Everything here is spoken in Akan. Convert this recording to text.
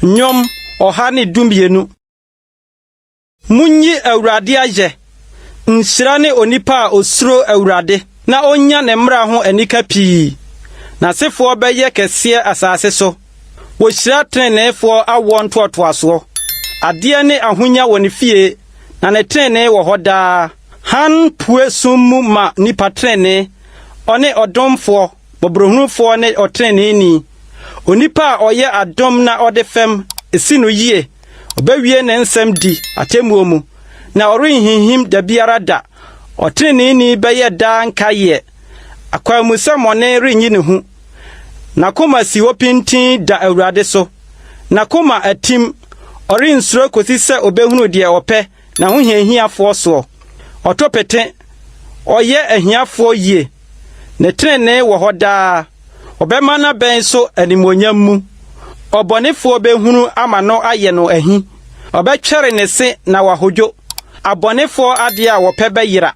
Nnwom 112. Munyi Awurade ayɛ! Nhyira ne onipa a osuro Awurade na onya ne mmara ho anika pii. N'asefoɔ bɛyɛ kɛseɛ asase so. Wohyira treneefoɔ awoɔ ntoatoasoɔ. Adeɛ ne ahonya wɔ ne fie, na ne trenee wɔ hɔ daa. Hann pue sum mu ma nnipa trenee, ɔne ɔdomfoɔ, mmɔborɔhunufoɔ ne ɔtreneeni. Onipa a ɔyɛ adom na ɔde fɛm, esi no yie. Obewie ne nsɛm di atemmuo mu, na ɔrenhinhim da biara da. Ɔtreneeni bɛyɛ daa nkaeɛ. Akwanmusɛmmɔne renyi ne hu. N'akoma si hɔ pintinn da Awurade so. N'akoma atim, ɔrensuro kosi sɛ obehunu deɛ ɔpɛ n'ahohiahiafoɔ soɔ. Ɔto pete, ɔyɛ ahiafoɔ yie. Ne trenee wɔ hɔ daa. Ɔbɛma n'abɛn so animuonyam mu. Ɔbɔnefoɔ behunu ama no ayɛ no ahi. Ɔbɛtwɛre ne se na wahodwo. Abɔnefoɔ adeɛ a wɔpɛ bɛyera.